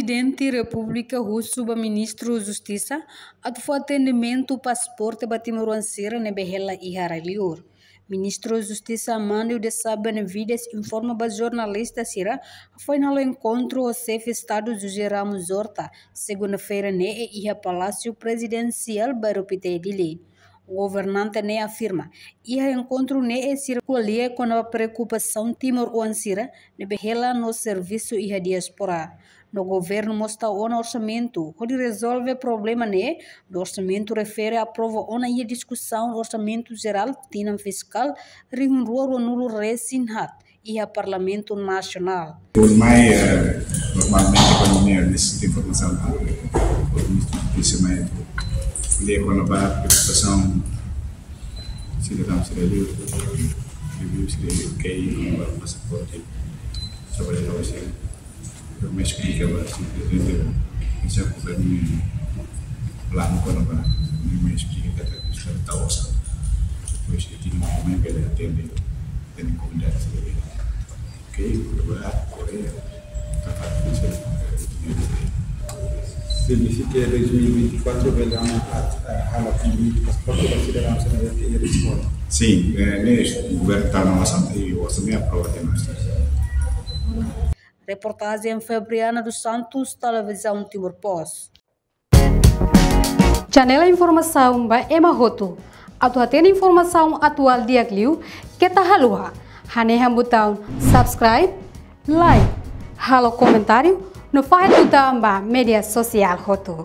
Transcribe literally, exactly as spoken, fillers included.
Prezidente Repúblika husu ba Ministru Justisa atu fó atendimentu pasaporte ba timoroan sira ne'ebé hela iha rai-liur. Ministru Justisa Armando de Sá Benavides informa ba jornalista sira, foin halo enkontru ho Xefe Estadu José Ramos Horta, segunda-feira ne'e iha Palásiu Prezidensiál Bairru Pité, Dili. Governante ne'e afirma, iha enkontru ne'e sira ko'alia kona-ba preokupasaun timoroan sira ne'ebé hela no servisu iha diáspora. No governu mós tau ona orsamentu hodi rezolve problema ne'e, no orsamentu refere aprova ona iha diskusaun orsamentu jerál tinan fiskál rihun rua ruanulu-resin-haat iha Parlamentu Nasionál. Tuirmai, eh, normalmente kuandu ami resebe informasaun, eh, por Ministru Justisa mai, ko'alia kona-ba preokupasaun sidadaun sira liu, liu sira liu, ke kona-ba pasaporte, trabalhadór sira. Pero mais esplika ba, simplesmente, bisa ku bani planu kona-ba, mais esplika katak kusta ta osa. Depois, ita mai bele atende, atende komunidade sira. Ok, agora, Korea, ta fásil. Signifika dois mil e vinte e quatro bele halo, ah, halo atendimentu pasaporte ba sidadaun sira ne'ebé iha eskola. Sim, eh, ne'e governu tau ona orsamentu, i orsamentu aprova tiha ona. Reportajen Fabriana dos Santos, Televizaun Timor Post. Janela informasaun ba ema hotu. Atu hatene informasaun atuál di'ak liu, keta haluha hanehan butaun subscribe, like, halo komentáriu, no fahe tutan ba média sosiál hotu.